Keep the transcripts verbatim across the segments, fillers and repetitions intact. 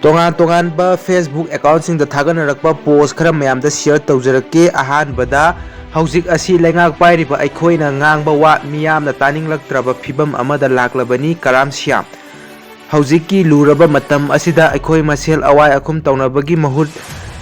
ꯇꯣꯉꯥꯟ ꯇꯣꯉꯥꯟꯕ Facebook account ꯁꯤꯡꯗ ꯊꯥꯒꯠꯅꯔꯛꯄ post ꯈꯔ ꯃꯌꯥꯝꯗ share ꯇꯧꯖꯔꯛꯀꯦ꯫ ꯑꯍꯥꯟꯕꯗ, ꯍꯧꯖꯤꯛ ꯑꯁꯤ ꯂꯩꯉꯥꯛ ꯄꯥꯏꯔꯤꯕ ꯑꯩꯈꯣꯏꯅ ꯉꯥꯡꯕ ꯋꯥ ꯃꯤꯌꯥꯝꯅ ꯇꯥꯅꯤꯡꯂꯛꯇ꯭ꯔꯕ ꯐꯤꯕꯝ ꯑꯃꯗ ꯂꯥꯛꯂꯕꯅꯤ꯫ ꯀꯔꯥꯝ ꯁ꯭ꯌꯥꯝ, ꯍꯧꯖꯤꯛꯀꯤ ꯂꯨꯔꯕ ꯃꯇꯝ ꯑꯁꯤꯗ ꯑꯩꯈꯣꯏ ꯃꯁꯦꯜ ꯑꯋꯥꯏ ꯑꯈꯨꯝ ꯇꯧꯅꯕꯒꯤ ꯃꯍꯨꯠ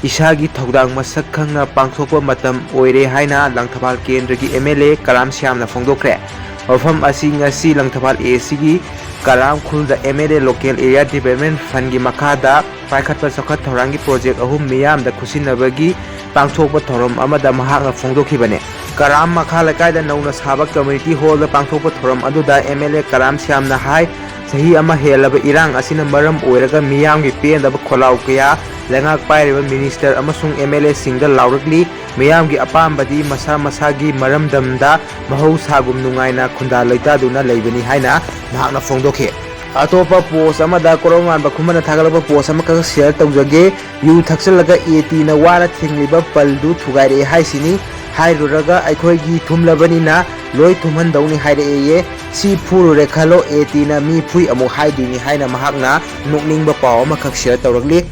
ꯏꯁꯥꯒꯤ ꯊꯧꯗꯥꯡ ꯃꯁꯛ ꯈꯪꯅ ꯄꯥꯡꯊꯣꯛꯄ ꯃꯇꯝ ꯑꯣꯏꯔꯦ ꯍꯥꯏꯅ ꯂꯪꯊꯕꯥꯜ ꯀꯦꯟꯗ꯭ꯔꯒꯤ MLA ꯀꯔꯥꯝ ꯁ꯭ꯌꯥꯝꯅ ꯐꯣꯡꯗꯣꯛꯈ꯭ꯔꯦ꯫ ꯋꯥꯐꯝ ꯑꯁꯤ ꯉꯁꯤ ꯂꯪꯊꯕꯥꯜ ACꯒꯤ ꯀꯔꯥꯝ ꯈꯨꯜꯗ MLA Local Area Development Fundꯒꯤ ꯃꯈꯥꯗ ꯄꯥꯏꯈꯠꯄ ꯆꯥꯎꯈꯠ ꯊꯧꯔꯥꯡꯒꯤ project ꯑꯍꯨꯝ ꯃꯤꯌꯥꯝꯗ ꯈꯨꯠꯁꯤꯟꯅꯕꯒꯤ ꯄꯥꯡꯊꯣꯛꯄ ꯊꯧꯔꯝ ꯑꯃꯗ ꯃꯍꯥꯛꯅ ꯐꯣꯡꯗꯣꯛꯈꯤꯕꯅꯤ꯫ ꯀꯔꯥꯝ ꯃꯈꯥ ꯂꯩꯀꯥꯏꯗ ꯅꯧꯅ ꯁꯥꯕ community hallꯗ ꯄꯥꯡꯊꯣꯛꯄ ꯊꯧꯔꯝ ꯑꯗꯨꯗ MLA ꯀꯔꯥꯝ ꯁ꯭ꯌꯥꯝꯅ ꯍꯥꯏ, ꯆꯍꯤ ꯑꯃ ꯍꯦꯜꯂꯕ ꯏꯔꯥꯡ ꯑꯁꯤꯅ ꯃꯔꯝ ꯑꯣꯏꯔꯒ ꯃꯤꯌꯥꯝꯒꯤ ꯄꯦꯟꯗꯕ ꯈꯣꯜꯂꯥꯎ ꯀꯌꯥ ꯂꯩꯉꯥꯛ ꯄꯥꯏꯔꯤꯕ minister ꯑꯃꯁꯨꯡ MLAꯁꯤꯡꯗ ꯂꯥꯎꯔꯛꯂꯤ꯫ ꯃꯤꯌꯥꯝꯒꯤ ꯑꯄꯥꯝꯕꯗꯤ ꯃꯁꯥ ꯃꯁꯥꯒꯤ ꯃꯔꯝꯗꯝꯗ ꯃꯍꯧꯁꯥꯒꯨꯝ ꯅꯨꯡꯉꯥꯏꯅ ꯈꯨꯟꯗꯥ ꯂꯩꯇꯥꯗꯨꯅ ꯂꯩꯕꯅꯤ ꯍꯥꯏꯅ ꯃꯍꯥꯛꯅ ꯐꯣꯡꯗꯣꯛꯈꯤ꯫ ꯑꯇꯣꯞꯄ post ꯑꯃꯗ ꯀꯣꯔꯧꯉꯥꯟꯕ ꯈꯨꯃꯟꯅ ꯊꯥꯒꯠꯂꯛꯄ post ꯑꯃꯈꯛ share ꯇꯧꯖꯒꯦ꯫ ꯌꯨ ꯊꯛꯆꯜꯂꯒ ATꯅ ꯋꯥꯅ ꯊꯤꯡꯂꯤꯕ ꯄꯜꯗꯨ ꯊꯨꯒꯥꯏꯔꯛꯑꯦ ꯍꯥꯏꯁꯤꯅꯤ꯫ ꯍꯥꯏꯔꯨꯔꯒ ꯑꯩꯈꯣꯏꯒꯤ ꯊꯨꯝꯂꯕꯅꯤꯅ ꯂꯣꯏ ꯊꯨꯝꯍꯟꯗꯧꯅꯤ ꯍꯥꯏꯔꯛꯑꯦꯌꯦ꯫ ꯁꯤ ꯐꯨꯔꯨꯔꯦ ꯈꯜꯂꯣ, ATꯅ ꯃꯤ ꯐꯨꯏ ꯑꯃꯨꯛ ꯍꯥꯏꯗꯣꯏꯅꯤ ꯍꯥꯏꯅ ꯃꯍꯥꯛꯅ ꯅꯣꯛꯅꯤꯡꯕ ꯄꯥꯎ ꯑꯃꯈꯛ share ꯇꯧꯔꯛꯂꯤ꯫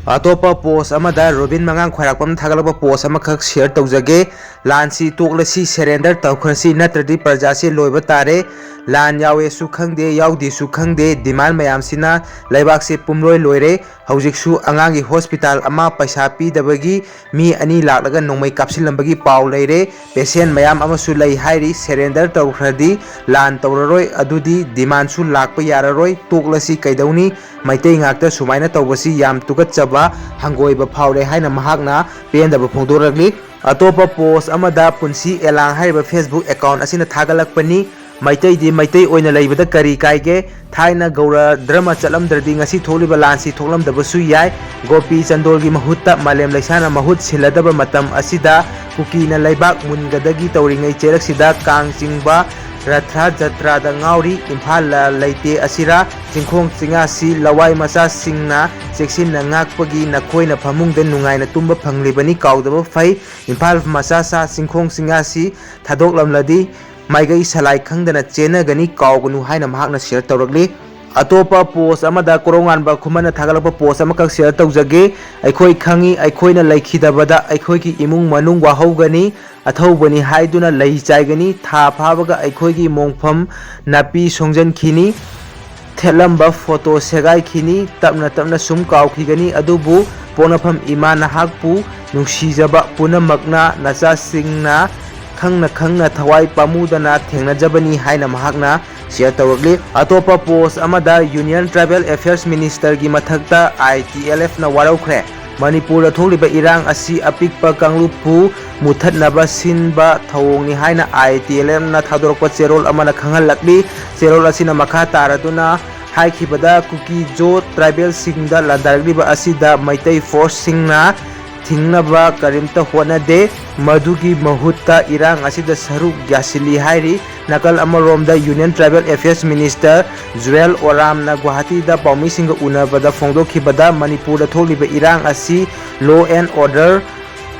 ꯑꯇꯣꯞꯄ post ꯑꯃꯗ ꯔꯣꯕꯤꯟ ꯃꯉꯥꯡ ꯈ꯭ꯋꯥꯏꯔꯥꯛꯄꯝꯅ ꯊꯥꯒꯠꯂꯛꯄ post ꯑꯃꯈꯛ share ꯇꯧꯖꯒꯦ꯫ ꯂꯥꯟꯁꯤ ꯇꯣꯛꯂꯁꯤ, surrender ꯇꯧꯈ꯭ꯔꯁꯤ, ꯅꯠꯇ꯭ꯔꯗꯤ ꯄ꯭ꯔꯖꯥꯁꯦ ꯂꯣꯏꯕ ꯇꯥꯔꯦ꯫ ꯂꯥꯟ ꯌꯥꯎꯋꯦꯁꯨ ꯈꯪꯗꯦ, ꯌꯥꯎꯗꯦꯁꯨ ꯈꯪꯗꯦ, demand ꯃꯌꯥꯝꯁꯤꯅ ꯂꯩꯕꯥꯛꯁꯦ ꯄꯨꯝꯂꯣꯏ ꯂꯣꯏꯔꯦ꯫ ꯍꯧꯖꯤꯛꯁꯨ ꯑꯉꯥꯡꯒꯤ hospital ꯑꯃ ꯄꯩꯁꯥ ꯄꯤꯗꯕꯒꯤ ꯃꯤ ꯑꯅꯤ ꯂꯥꯛꯂꯒ ꯅꯣꯡꯃꯩ ꯀꯥꯞꯁꯤꯜꯂꯝꯕꯒꯤ ꯄꯥꯎ ꯂꯩꯔꯦ꯫ Patient ꯃꯌꯥꯝ ꯑꯃꯁꯨ ꯂꯩ ꯍꯥꯏꯔꯤ꯫ Surrender ꯇꯧꯈ꯭ꯔꯗꯤ ꯂꯥꯟ ꯇꯧꯔꯔꯣꯏ, ꯑꯗꯨꯗꯤ demandꯁꯨ ꯂꯥꯛꯄ ꯌꯥꯔꯔꯣꯏ, ꯇꯣꯛꯂꯁꯤ ꯀꯩꯗꯧꯅꯤ? ꯃꯩꯇꯩ ꯉꯥꯛꯇ ꯁꯨꯃꯥꯏꯅ ꯇꯧꯕꯁꯤ ꯌꯥꯝ ꯇꯨꯀꯠꯆꯕ, ꯍꯪꯒꯣꯏꯕ ꯐꯥꯎꯔꯦ ꯍꯥꯏꯅ ꯃꯍꯥꯛꯅ ꯄꯦꯟꯗꯕ ꯐꯣꯡꯗꯣꯔꯛꯂꯤ꯫ ꯑꯇꯣꯞꯄ post ꯑꯃꯗ ꯄꯨꯟꯁꯤ ꯑꯦꯂꯥꯡ ꯍꯥꯏꯔꯤꯕ Facebook account ꯑꯁꯤꯅ ꯊꯥꯒꯠꯂꯛꯄꯅꯤ꯫ ꯃꯩꯇꯩꯗꯤ ꯃꯩꯇꯩ ꯑꯣꯏꯅ ꯂꯩꯕꯗ ꯀꯔꯤ ꯀꯥꯏꯒꯦ? ꯊꯥꯏꯅ ꯒꯧꯔ ꯙꯔꯃ ꯆꯠꯂꯝꯗ꯭ꯔꯗꯤ ꯉꯁꯤ ꯊꯣꯛꯂꯤꯕ ꯂꯥꯟꯁꯤ ꯊꯣꯛꯂꯝꯗꯕꯁꯨ ꯌꯥꯏ꯫ ꯒꯣꯄꯤ ꯆꯟꯗꯣꯜꯒꯤ ꯃꯍꯨꯠꯇ ꯃꯥꯂꯦꯝ ꯂꯩꯁꯥꯅ ꯃꯍꯨꯠ ꯁꯤꯜꯂꯗꯕ ꯃꯇꯝ ꯑꯁꯤꯗ ꯀꯨꯀꯤꯅ ꯂꯩꯕꯥꯛ ꯃꯨꯟꯒꯗꯒꯤ ꯇꯧꯔꯤꯉꯩ ꯆꯩꯔꯛꯁꯤꯗ ꯀꯥꯡ ꯆꯤꯡꯕ ꯔꯊ ꯖꯇ꯭ꯔꯥꯗ ꯉꯥꯎꯔꯤ꯫ ꯏꯝꯐꯥꯜ ꯂꯩꯇꯦ ꯑꯁꯤꯔꯥ? ꯆꯤꯡꯈꯣꯡ ꯆꯤꯡꯌꯥꯁꯤ ꯂꯋꯥꯏ ꯃꯆꯥꯁꯤꯡꯅ ꯆꯦꯛꯁꯤꯟꯅ ꯉꯥꯛꯄꯒꯤ ꯅꯈꯣꯏꯅ ꯐꯃꯨꯡꯗ ꯅꯨꯡꯉꯥꯏꯅ ꯇꯨꯝꯕ ꯐꯪꯂꯤꯕꯅꯤ, ꯀꯥꯎꯗꯕ ꯐꯩ꯫ ꯏꯝꯐꯥꯜ ꯃꯆꯥꯁꯥ ꯆꯤꯡꯈꯣꯡ ꯆꯤꯡꯌꯥꯁꯤ ꯊꯥꯗꯣꯛꯂꯝꯂꯗꯤ ꯃꯥꯏꯀꯩ ꯁꯂꯥꯏ ꯈꯪꯗꯅ ꯆꯦꯟꯅꯒꯅꯤ, ꯀꯥꯎꯒꯅꯨ ꯍꯥꯏꯅ ꯃꯍꯥꯛꯅ share ꯇꯧꯔꯛꯂꯤ꯫ ꯑꯇꯣꯞꯄ ꯄꯣꯁ ꯑꯃꯗ ꯀꯣꯔꯧꯉꯥꯟꯕ ꯈꯨꯃꯟꯅ ꯊꯥꯒꯠꯂꯛꯄ ꯄꯣꯁ ꯑꯃꯈꯛ ꯁꯤꯌꯔ ꯇꯧꯖꯒꯦ꯫ ꯑꯩꯈꯣꯏ ꯈꯪꯏ, ꯑꯩꯈꯣꯏꯅ ꯂꯩꯈꯤꯗꯕꯗ ꯑꯩꯈꯣꯏꯒꯤ ꯏꯃꯨꯡ ꯃꯅꯨꯡ ꯋꯥꯍꯧꯒꯅꯤ꯫ ꯑꯊꯧꯕꯅꯤ ꯍꯥꯏꯗꯨꯅ ꯂꯩ ꯆꯥꯏꯒꯅꯤ꯫ ꯊꯥ ꯐꯥꯕꯒ ꯑꯩꯈꯣꯏꯒꯤ ꯃꯣꯡꯐꯝ ꯅꯥꯄꯤ ꯁꯣꯡꯖꯟꯈꯤꯅꯤ꯫ ꯊꯦꯠꯂꯝꯕ ꯐꯣꯇꯣ ꯁꯦꯒꯥꯏꯈꯤꯅꯤ꯫ ꯇꯞꯅ ꯇꯞꯅ ꯁꯨꯝ ꯀꯥꯎꯈꯤꯒꯅꯤ꯫ ꯑꯗꯨꯕꯨ ꯄꯣꯛꯅꯐꯝ ꯏꯃꯥ ꯅꯍꯥꯛꯄꯨ ꯅꯨꯡꯁꯤꯖꯕ ꯄꯨꯝꯅꯃꯛꯅ ꯅꯆꯥꯁꯤꯡꯅ ꯈꯪꯅ ꯈꯪꯅ ꯊꯋꯥꯏ ꯄꯥꯝꯃꯨꯗꯅ ꯊꯦꯡꯅꯖꯕꯅꯤ ꯍꯥꯏꯅ ꯃꯍꯥꯛꯅ ꯁꯤꯌꯔ ꯇꯧꯔꯛꯂꯤ꯫ ꯑꯇꯣꯞꯄ ꯄꯣꯁ ꯑꯃꯗ Union Tribal Affairs Minister ꯒꯤ ꯃꯊꯛꯇ I T L F ꯅ ꯋꯥꯔꯧꯈ꯭ꯔꯦ꯫ ꯃꯅꯤꯄꯨꯔꯗ ꯊꯣꯛꯂꯤꯕ ꯏꯔꯥꯡ ꯑꯁꯤ ꯑꯄꯤꯛꯄ ꯀꯥꯡꯂꯨꯞꯄꯨ ꯃꯨꯊꯠꯅꯕ ꯁꯤꯟꯕ ꯊꯧꯑꯣꯡꯅꯤ ꯍꯥꯏꯅ I T L F ꯅ ꯊꯥꯗꯣꯔꯛꯄ ꯆꯦꯔꯣꯜ ꯑꯃꯅ ꯈꯪꯍꯜꯂꯛꯂꯤ꯫ ꯆꯦꯔꯣꯜ ꯑꯁꯤꯅ ꯃꯈꯥ ꯇꯥꯔꯗꯨꯅ ꯍꯥꯏꯈꯤꯕꯗ, ꯀꯨꯀꯤ ꯖꯣ ꯇ꯭ꯔꯥꯏꯕꯦꯜꯁꯤꯡꯗ ꯂꯥꯟꯗꯥꯔꯛꯂꯤꯕ ꯑꯁꯤꯗ ꯃꯩꯇꯩ ꯐꯣꯔꯁꯁꯤꯡꯅ ꯊꯤꯡꯅꯕ ꯀꯔꯤꯝꯇ ꯍꯣꯠꯅꯗꯦ꯫ ꯃꯗꯨꯒꯤ ꯃꯍꯨꯠꯇ ꯏꯔꯥꯡ ꯑꯁꯤꯗ ꯁꯔꯨꯛ ꯌꯥꯁꯤꯜꯂꯤ ꯍꯥꯏꯔꯤ꯫ ꯅꯥꯀꯜ ꯑꯃꯔꯣꯝꯗ Union Tribal Affairs Minister ꯖꯨꯔꯦꯜ ꯑꯣꯔꯥꯝꯅ ꯒꯨꯋꯥꯍꯥꯇꯤꯗ ꯄꯥꯎꯃꯤꯁꯤꯡꯒ ꯎꯅꯕꯗ ꯐꯣꯡꯗꯣꯛꯈꯤꯕꯗ, ꯃꯅꯤꯄꯨꯔꯗ ꯊꯣꯛꯂꯤꯕ ꯏꯔꯥꯡ ꯑꯁꯤ law and order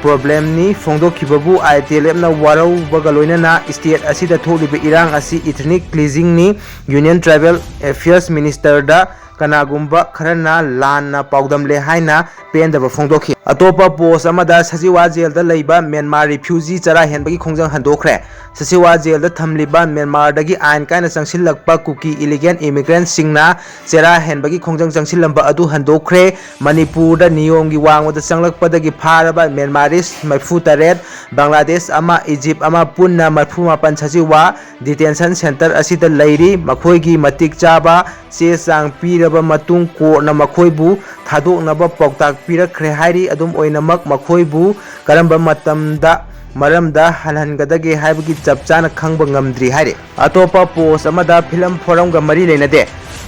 problem ꯅꯤ꯫ ꯐꯣꯡꯗꯣꯛꯈꯤꯕꯕꯨ I T L F ꯅ ꯋꯥꯔꯧꯕꯒ ꯂꯣꯏꯅꯅ state ꯑꯁꯤꯗ ꯊꯣꯛꯂꯤꯕ ꯏꯔꯥꯡ ꯑꯁꯤ ethnic cleansing ꯅꯤ꯫ Union Tribal Affairs Minister ꯗ ꯀꯅꯥꯒꯨꯝꯕ ꯈꯔꯅ ꯂꯥꯟꯅ ꯄꯥꯎꯗꯝꯂꯦ ꯍꯥꯏꯅ ꯄꯦꯟꯗꯕ ꯐꯣꯡꯗꯣꯛꯈꯤ꯫ ꯑꯇꯣꯞꯄ ꯄꯣꯁ ꯑꯃꯗ ꯁꯖꯤꯋꯥ ꯖꯦꯜꯗ ꯂꯩꯕ ꯃ꯭ꯌꯥꯟꯃꯥꯔ ꯔꯤꯐ꯭ꯌꯨꯖꯤ ꯆꯔꯥ ꯍꯦꯟꯕꯒꯤ ꯈꯣꯡꯖꯪ ꯍꯟꯗꯣꯛꯈ꯭ꯔꯦ꯫ ꯁꯖꯤꯋꯥ ꯖꯦꯜꯗ ꯊꯝꯂꯤꯕ ꯃ꯭ꯌꯥꯟꯃꯥꯔꯗꯒꯤ ꯑꯥꯏꯟ ꯀꯥꯏꯅ ꯆꯪꯁꯤꯜꯂꯛꯄ ꯀꯨꯀꯤ ꯏꯂꯤꯒꯦꯟ ꯏꯃꯤꯒ꯭ꯔꯦꯟꯁꯤꯡꯅ ꯆꯦꯔꯥ ꯍꯦꯟꯕꯒꯤ ꯈꯣꯡꯖꯪ ꯆꯪꯁꯤꯜꯂꯝꯕ ꯑꯗꯨ ꯍꯟꯗꯣꯛꯈ꯭ꯔꯦ꯫ ꯃꯅꯤꯄꯨꯔꯗ ꯅꯤꯌꯣꯝꯒꯤ ꯋꯥꯡꯃꯗ ꯆꯪꯂꯛꯄꯗꯒꯤ ꯐꯥꯔꯕ ꯃ꯭ꯌꯥꯟꯃꯥꯔꯤꯁ ꯃꯔꯤꯐꯨ ꯇꯔꯦꯠ, ꯕꯪꯒ꯭ꯂꯥꯗꯦꯁ ꯑꯃ, ꯏꯖꯤꯞ ꯑꯃ, ꯄꯨꯟꯅ ꯃꯔꯤꯐꯨ ꯃꯥꯄꯟ ꯁꯖꯤꯋꯥ ꯗꯤꯇꯦꯟꯁꯟ ꯁꯦꯟꯇꯔ ꯑꯁꯤꯗ ꯂꯩꯔꯤ꯫ ꯃꯈꯣꯏꯒꯤ ꯃꯇꯤꯛ ꯆꯥꯕ ꯆꯦ ꯆꯥꯡ ꯄꯤꯔꯕ ꯃꯇꯨꯡ ꯀꯣꯔꯠꯅ ꯃꯈꯣꯏꯕꯨ ꯊꯥꯗꯣꯛꯅꯕ ꯄꯥꯎꯇꯥꯛ ꯄꯤꯔꯛꯈ꯭ꯔꯦ ꯍꯥꯏꯔꯤ꯫ ꯑꯗꯨꯝ ꯑꯣꯏꯅꯃꯛ, ꯃꯈꯣꯏꯕꯨ ꯀꯔꯝꯕ ꯃꯇꯝꯗ ꯃꯔꯝꯗ ꯍꯜꯍꯟꯒꯗꯒꯦ ꯍꯥꯏꯕꯒꯤ ꯆꯞ ꯆꯥꯅ ꯈꯪꯕ ꯉꯝꯗ꯭ꯔꯤ ꯍꯥꯏꯔꯤ꯫ ꯑꯇꯣꯞꯄ ꯄꯣꯁ ꯑꯃꯗ ꯐꯤꯂꯝ ꯐꯣꯔꯝꯒ ꯃꯔꯤ ꯂꯩꯅꯗꯦ꯫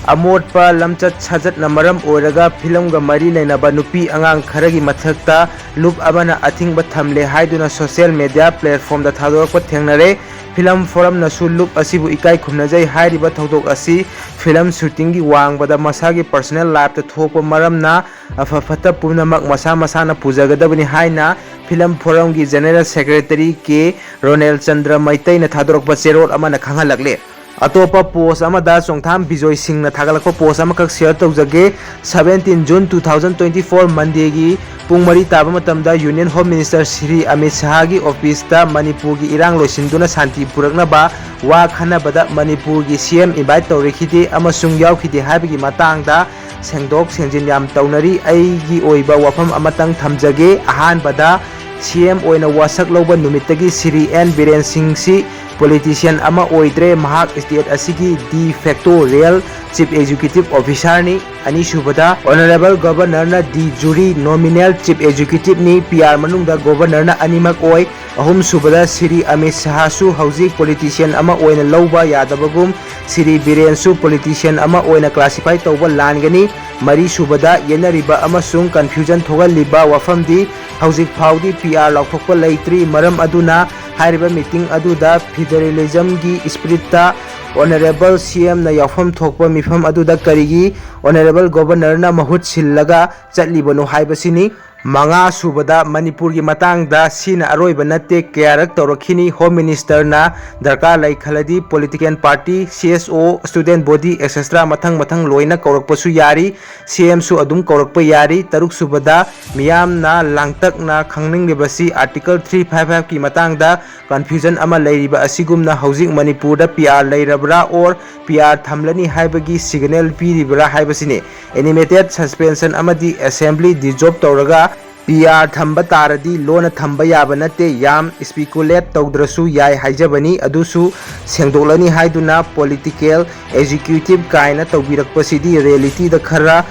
ꯑꯃꯣꯠꯄ ꯂꯝꯆꯠ ꯁꯥꯖꯠꯅ ꯃꯔꯝ ꯑꯣꯏꯔꯒ ꯐꯤꯂꯝꯒ ꯃꯔꯤ ꯂꯩꯅꯕ ꯅꯨꯄꯤ ꯑꯉꯥꯡ ꯈꯔꯒꯤ ꯃꯊꯛꯇ ꯂꯨꯞ ꯑꯃꯅ ꯑꯊꯤꯡꯕ ꯊꯝꯂꯦ ꯍꯥꯏꯗꯨꯅ ꯁꯣꯁꯤꯌꯦꯜ ꯃꯦꯗꯤꯌꯥ ꯄ꯭ꯂꯦꯠꯐꯣꯝꯗ ꯊꯥꯗꯣꯔꯛꯄ ꯊꯦꯡꯅꯔꯦ꯫ ꯐꯤꯂꯝ ꯐꯣꯔꯝꯅꯁꯨ ꯂꯨꯞ ꯑꯁꯤꯕꯨ ꯏꯀꯥꯏ ꯈꯨꯝꯅꯖꯩ꯫ ꯍꯥꯏꯔꯤꯕ ꯊꯧꯗꯣꯛ ꯑꯁꯤ ꯐꯤꯂꯝ ꯁꯨꯇꯤꯡꯒꯤ ꯋꯥꯡꯃꯗ ꯃꯁꯥꯒꯤ ꯄꯔꯁꯣꯅꯦꯜ ꯂꯥꯏꯐꯇ ꯊꯣꯛꯄ ꯃꯔꯝꯅ ꯑꯐ ꯐꯠꯇ ꯄꯨꯝꯅꯃꯛ ꯃꯁꯥ ꯃꯁꯥꯅ ꯄꯨꯖꯒꯗꯕꯅꯤ ꯍꯥꯏꯅ ꯐꯤꯂꯝ ꯐꯣꯔꯝꯒꯤ ꯖꯦꯅꯦꯔꯦꯜ ꯁꯦꯀ꯭ꯔꯦꯇꯔꯤ ꯀꯦ ꯔꯣꯅꯦꯜ ꯆꯟꯗ꯭ꯔ ꯃꯩꯇꯩꯅ ꯊꯥꯗꯣꯔꯛꯄ ꯆꯦꯔꯣꯜ ꯑꯃꯅ ꯈꯪꯍꯜꯂꯛꯂꯤ꯫ ꯑꯇꯣꯞꯄ ꯄꯣꯁ ꯑꯃꯗ ꯆꯣꯡꯊꯥꯝ ꯕꯤꯖꯣꯏ ꯁꯤꯡꯅ ꯊꯥꯒꯠꯂꯛꯄ ꯄꯣꯁ ꯑꯃꯈꯛ ꯁꯤꯌꯔ ꯇꯧꯖꯒꯦ꯫ Seventeen June two thousand twenty four Monday ꯒꯤ ꯄꯨꯡ ꯃꯔꯤ ꯇꯥꯕ ꯃꯇꯝꯗ Union Home Minister Shri Amit ꯁꯍꯥꯒꯤ ꯑꯣꯐꯤꯁꯇ ꯃꯅꯤꯄꯨꯔꯒꯤ ꯏꯔꯥꯡ ꯂꯣꯏꯁꯤꯟꯗꯨꯅ ꯁꯥꯟꯇꯤ ꯄꯨꯔꯛꯅꯕ ꯋꯥ ꯈꯟꯅꯕꯗ ꯃꯅꯤꯄꯨꯔꯒꯤ ꯁꯤ ꯑꯦꯝ ꯏꯟꯚꯥꯏꯠ ꯇꯧꯔꯛꯈꯤꯗꯦ ꯑꯃꯁꯨꯡ ꯌꯥꯎꯈꯤꯗꯦ ꯍꯥꯏꯕꯒꯤ ꯃꯇꯥꯡꯗ ꯁꯦꯡꯗꯣꯛ ꯁꯦꯡꯖꯤꯟ ꯌꯥꯝ ꯇꯧꯅꯔꯤ꯫ ꯑꯩꯒꯤ ꯑꯣꯏꯕ ꯋꯥꯐꯝ ꯑꯃꯇꯪ ꯊꯝꯖꯒꯦ꯫ ꯑꯍꯥꯟꯕꯗ, ꯁꯤ ꯑꯦꯝ ꯑꯣꯏꯅ ꯋꯥꯁꯛ ꯂꯧꯕ ꯅꯨꯃꯤꯠꯇꯒꯤ ꯁ꯭ꯔꯤ ꯑꯦꯟ ꯕꯤꯔꯦꯟ ꯁꯤꯡꯁꯤ ꯄꯣꯂꯤꯇꯤꯁꯤꯌꯟ ꯑꯃ ꯑꯣꯏꯗ꯭ꯔꯦ꯫ ꯃꯍꯥꯛ ꯁ꯭ꯇꯦꯠ ꯑꯁꯤꯒꯤ de facto real chief executive ꯑꯣꯐꯤꯁꯥꯔꯅꯤ꯫ ꯑꯅꯤꯁꯨꯕꯗ, ꯑꯣꯅꯔꯦꯕꯜ ꯒꯕꯔꯅꯔꯅ ꯗꯤ ꯖꯨꯔꯤ ꯅꯣꯃꯤꯅꯦꯜ ꯆꯤꯐ ꯑꯦꯛꯖꯤꯀ꯭ꯌꯨꯇꯤꯚꯅꯤ꯫ ꯄꯤ ꯑꯥꯔ ꯃꯅꯨꯡꯗ ꯒꯣꯕꯔꯅꯔꯅ ꯑꯅꯤꯃꯛ ꯑꯣꯏ꯫ ꯑꯍꯨꯝꯁꯨꯕꯗ, ꯁ꯭ꯔꯤ ꯑꯃꯤꯠ ꯁꯍꯥꯁꯨ ꯍꯧꯖꯤꯛ ꯄꯣꯂꯤꯇꯤꯁꯤꯌꯟ ꯑꯃ ꯑꯣꯏꯅ ꯂꯧꯕ ꯌꯥꯗꯕꯒꯨꯝ, ꯁ꯭ꯔꯤ ꯕꯤꯔꯦꯟꯁꯨ ꯄꯣꯂꯤꯇꯤꯁꯤꯌꯟ ꯑꯃ ꯑꯣꯏꯅ ꯀ꯭ꯂꯥꯁꯤꯐꯥꯏ ꯇꯧꯕ ꯂꯥꯟꯒꯅꯤ꯫ ꯃꯔꯤꯁꯨꯕꯗ, ꯌꯦꯠꯅꯔꯤꯕ ꯑꯃꯁꯨꯡ ꯀꯟꯐ꯭ꯌꯨꯖꯟ ꯊꯣꯛꯍꯜꯂꯤꯕ ꯋꯥꯐꯝꯗꯤ ꯍꯧꯖꯤꯛ ꯐꯥꯎꯗꯤ ꯄꯤ ꯑꯥꯔ ꯂꯥꯎꯊꯣꯛꯄ ꯂꯩꯇ꯭ꯔꯤ꯫ ꯃꯔꯝ ꯑꯗꯨꯅ ꯍꯥꯏꯔꯤꯕ ꯃꯤꯇꯤꯡ ꯑꯗꯨꯗ ꯐꯤꯗꯔꯦꯂꯤꯖꯝꯒꯤ ꯏꯁꯄꯤꯔꯤꯠꯇ ꯑꯣꯅꯔꯦꯕꯜ ꯁꯤ ꯑꯦꯝꯅ ꯌꯥꯎꯐꯝ ꯊꯣꯛꯄ ꯃꯤꯐꯝ ꯑꯗꯨꯗ ꯀꯔꯤꯒꯤ ꯑꯣꯅꯔꯦꯕꯜ ꯒꯣꯕꯔꯅꯔꯅ ꯃꯍꯨꯠ ꯁꯤꯜꯂꯒ ꯆꯠꯂꯤꯕꯅꯣ ꯍꯥꯏꯕꯁꯤꯅꯤ꯫ ꯃꯉꯥ ꯁꯨꯕꯗ, ꯃꯅꯤꯄꯨꯔꯒꯤ ꯃꯇꯥꯡꯗ ꯁꯤꯅ ꯑꯔꯣꯏꯕ ꯅꯠꯇꯦ, ꯀꯌꯥꯔꯛ ꯇꯧꯔꯛꯈꯤꯅꯤ꯫ ꯍꯣꯝ ꯃꯤꯅꯤꯁꯇꯔꯅ ꯗꯔꯀꯥꯔ ꯂꯩ ꯈꯜꯂꯗꯤ ꯄꯣꯂꯤꯇꯤꯀꯦꯜ ꯄꯥꯔꯇꯤ, ꯁꯤ ꯑꯦꯁ ꯑꯣ, ꯁ꯭ꯇꯨꯗꯦꯟꯠ ꯕꯣꯗꯤ, ꯑꯦꯠꯁꯦꯇ꯭ꯔꯥ ꯃꯊꯪ ꯃꯊꯪ ꯂꯣꯏꯅ ꯀꯧꯔꯛꯄꯁꯨ ꯌꯥꯔꯤ꯫ ꯁꯤ ꯑꯦꯝꯁꯨ ꯑꯗꯨꯝ ꯀꯧꯔꯛꯄ ꯌꯥꯔꯤ꯫ ꯇꯔꯨꯛ ꯁꯨꯕꯗ, ꯃꯤꯌꯥꯝꯅ ꯂꯥꯡꯇꯛꯅ ꯈꯪꯅꯤꯡꯂꯤꯕꯁꯤ ꯑꯥꯔꯇꯤꯀꯜ three five five ꯀꯤ ꯃꯇꯥꯡꯗ ꯀꯟꯐ꯭ꯌꯨꯖꯟ ꯑꯃ ꯂꯩꯔꯤꯕ ꯑꯁꯤꯒꯨꯝꯅ ꯍꯧꯖꯤꯛ ꯃꯅꯤꯄꯨꯔꯗ ꯄꯤ ꯑꯥꯔ ꯂꯩꯔꯕ꯭ꯔꯥ ꯑꯣꯔ ꯄꯤ ꯑꯥꯔ ꯊꯝꯂꯅꯤ ꯍꯥꯏꯕꯒꯤ ꯁꯤꯒꯅꯦꯜ ꯄꯤꯔꯤꯕ꯭ꯔꯥ ꯍꯥꯏꯕꯁꯤꯅꯤ꯫ ꯑꯦꯅꯤꯃꯦꯇꯦꯠ ꯁꯁꯄꯦꯟꯁꯟ ꯑꯃꯗꯤ ꯑꯦꯁꯦꯝꯕ꯭ꯂꯤ ꯗꯤꯖꯣꯜꯕ ꯇꯧꯔꯒ ꯄꯤ ꯑꯥꯔ ꯊꯝꯕ ꯇꯥꯔꯗꯤ ꯂꯣꯟꯅ ꯊꯝꯕ ꯌꯥꯕ ꯅꯠꯇꯦ, ꯌꯥꯝ ꯏꯁꯄꯤꯀꯨꯂꯦꯠ ꯇꯧꯗ꯭ꯔꯁꯨ ꯌꯥꯏ ꯍꯥꯏꯖꯕꯅꯤ꯫ ꯑꯗꯨꯁꯨ ꯁꯦꯡꯗꯣꯛꯂꯅꯤ ꯍꯥꯏꯗꯨꯅ ꯄꯣꯂꯤꯇꯤꯀꯦꯜ ꯑꯦꯛꯖꯤꯀ꯭ꯌꯨꯇꯤꯚ ꯀꯥꯏꯅ ꯇꯧꯕꯤꯔꯛꯄꯁꯤꯗꯤ ꯔꯤꯌꯦꯂꯤꯇꯤꯗ ꯈꯔ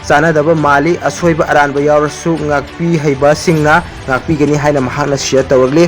ꯆꯥꯟꯅꯗꯕ ꯃꯥꯜꯂꯤ꯫ ꯑꯁꯣꯏꯕ ꯑꯔꯥꯟꯕ ꯌꯥꯎꯔꯁꯨ ꯉꯥꯛꯄꯤ ꯍꯩꯕꯁꯤꯡꯅ ꯉꯥꯛꯄꯤꯒꯅꯤ ꯍꯥꯏꯅ ꯃꯍꯥꯛꯅ ꯁꯤꯌꯔ ꯇꯧꯔꯛꯂꯤ꯫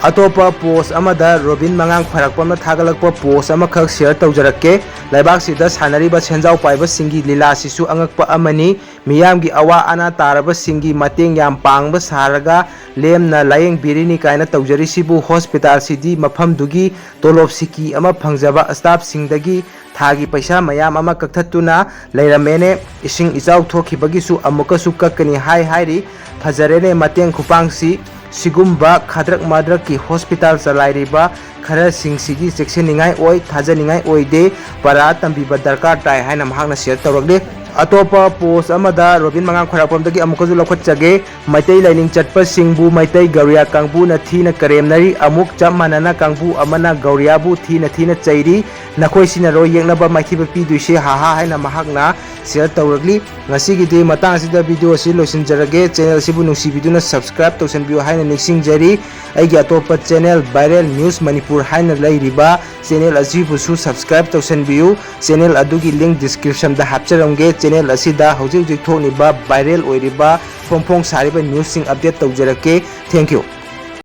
ꯑꯇꯣꯞꯄ ꯄꯣꯁ ꯑꯃꯗ ꯔꯣꯕꯤꯟ ꯃꯉꯥꯡ ꯈ꯭ꯋꯥꯏꯔꯥꯛꯄꯝꯅ ꯊꯥꯒꯠꯂꯛꯄ ꯄꯣꯁ ꯑꯃꯈꯛ ꯁꯤꯌꯔ ꯇꯧꯖꯔꯛꯀꯦ꯫ ꯂꯩꯕꯥꯛꯁꯤꯗ ꯁꯥꯟꯅꯔꯤꯕ ꯁꯦꯟꯖꯥꯎ ꯄꯥꯏꯕꯁꯤꯡꯒꯤ ꯂꯤꯂꯥꯁꯤꯁꯨ ꯑꯉꯛꯄ ꯑꯃꯅꯤ꯫ ꯃꯤꯌꯥꯝꯒꯤ ꯑꯋꯥ ꯑꯅꯥ ꯇꯥꯔꯕꯁꯤꯡꯒꯤ ꯃꯇꯦꯡ ꯌꯥꯝ ꯄꯥꯡꯕ ꯁꯥꯔꯒ ꯂꯦꯝꯅ ꯂꯥꯌꯦꯡꯕꯤꯔꯤꯅꯤ ꯀꯥꯏꯅ ꯇꯧꯖꯔꯤꯁꯤꯕꯨ ꯍꯣꯁꯄꯤꯇꯥꯜꯁꯤꯗꯤ ꯃꯐꯝꯗꯨꯒꯤ ꯇꯣꯂꯣꯞ ꯁꯤꯀꯤ ꯑꯃ ꯐꯪꯖꯕ ꯁ꯭ꯇꯥꯐꯁꯤꯡꯗꯒꯤ ꯊꯥꯒꯤ ꯄꯩꯁꯥ ꯃꯌꯥꯝ ꯑꯃ ꯀꯛꯊꯠꯇꯨꯅ ꯂꯩꯔꯝꯃꯦꯅꯦ꯫ ꯏꯁꯤꯡ ꯏꯆꯥꯎ ꯊꯣꯛꯈꯤꯕꯒꯤꯁꯨ ꯑꯃꯨꯛꯀꯁꯨ ꯀꯛꯀꯅꯤ ꯍꯥꯏ ꯍꯥꯏꯔꯤ꯫ ꯐꯖꯔꯦꯅꯦ ꯃꯇꯦꯡ ꯈꯨꯄꯥꯡꯁꯤ꯫ ꯁꯤꯒꯨꯝꯕ ꯈꯗ꯭ꯔꯛ ꯃꯗ꯭ꯔꯛꯀꯤ ꯍꯣꯁꯄꯤꯇꯥꯜ ꯆꯂꯥꯏꯔꯤꯕ ꯈꯔꯁꯤꯡꯁꯤꯗꯤ ꯆꯦꯛꯁꯤꯟꯅꯤꯡꯉꯥꯏ ꯑꯣꯏ, ꯊꯥꯖꯅꯤꯡꯉꯥꯏ ꯑꯣꯏꯗꯦ, ꯄꯔꯥ ꯇꯝꯕꯤꯕ ꯗꯔꯀꯥꯔ ꯇꯥꯏ ꯍꯥꯏꯅ ꯃꯍꯥꯛꯅ ꯁꯤꯌꯔ ꯇꯧꯔꯛꯂꯤ꯫ ꯑꯇꯣꯞꯄ ꯄꯣꯁ ꯑꯃꯗ ꯔꯣꯕꯤꯟ ꯃꯉꯥꯡ ꯈ꯭ꯋꯥꯏꯔꯥꯛꯄꯝꯗꯒꯤ ꯑꯃꯨꯛꯀꯁꯨ ꯂꯧꯈꯠꯆꯒꯦ꯫ ꯃꯩꯇꯩ ꯂꯥꯏꯅꯤꯡ ꯆꯠꯄꯁꯤꯡꯕꯨ ꯃꯩꯇꯩ ꯒꯧꯔꯤꯌꯥ ꯀꯥꯡꯕꯨꯅ ꯊꯤꯅ ꯀꯔꯦꯝꯅꯔꯤ꯫ ꯑꯃꯨꯛ ꯆꯞ ꯃꯥꯟꯅꯅ ꯀꯥꯡꯕꯨ ꯑꯃꯅ ꯒꯧꯔꯤꯌꯥꯕꯨ ꯊꯤꯅ ꯊꯤꯅ ꯆꯩꯔꯤ꯫ ꯅꯈꯣꯏ ꯁꯤꯟꯅꯔꯣꯏ ꯌꯦꯛꯅꯕ ꯃꯥꯏꯊꯤꯕ ꯄꯤꯗꯣꯏꯁꯦ, ꯍꯥꯍꯥ ꯍꯥꯏꯅ ꯃꯍꯥꯛꯅ ꯁꯤꯌꯔ ꯇꯧꯔꯛꯂꯤ꯫ ꯉꯁꯤꯒꯤꯗꯤ ꯃꯇꯥꯡ ꯑꯁꯤꯗ ꯚꯤꯗꯤꯑꯣ ꯑꯁꯤ ꯂꯣꯏꯁꯤꯟꯖꯔꯒꯦ꯫ ꯆꯦꯅꯦꯜ ꯑꯁꯤꯕꯨ ꯅꯨꯡꯁꯤꯕꯤꯗꯨꯅ ꯁꯕꯁꯀ꯭ꯔꯥꯏꯕ ꯇꯧꯁꯟꯕꯤꯌꯨ ꯍꯥꯏꯅ ꯅꯤꯡꯁꯤꯡꯖꯔꯤ꯫ ꯑꯩꯒꯤ ꯑꯇꯣꯞꯄ ꯆꯦꯅꯦꯜ ꯚꯥꯏꯔꯦꯜ ꯅ꯭ꯌꯨꯁ ꯃꯅꯤꯄꯨꯔ ꯍꯥꯏꯅ ꯂꯩꯔꯤꯕ ꯆꯦꯅꯦꯜ ꯑꯁꯤꯕꯨꯁꯨ ꯁꯕꯁꯀ꯭ꯔꯥꯏꯕ ꯇꯧꯁꯟꯕꯤꯌꯨ꯫ ꯆꯦꯅꯦꯜ ꯑꯗꯨꯒꯤ ꯂꯤꯡ ꯗꯤꯁꯀ꯭ꯔꯤꯞꯁꯟꯗ ꯍꯥꯞꯆꯔꯝꯒꯦ꯫ ꯆꯦꯅꯦꯜ ꯑꯁꯤꯗ ꯍꯧꯖꯤꯛ ꯍꯧꯖꯤꯛ ꯊꯣꯛꯂꯤꯕ ꯚꯥꯏꯔꯦꯜ ꯑꯣꯏꯔꯤꯕ ꯐꯣꯡ ꯐꯣꯡ ꯁꯥꯔꯤꯕ ꯅ꯭ꯌꯨꯁꯁꯤꯡ ꯑꯞꯗꯦꯠ ꯇꯧꯖꯔꯛꯀꯦ꯫ Thank you꯫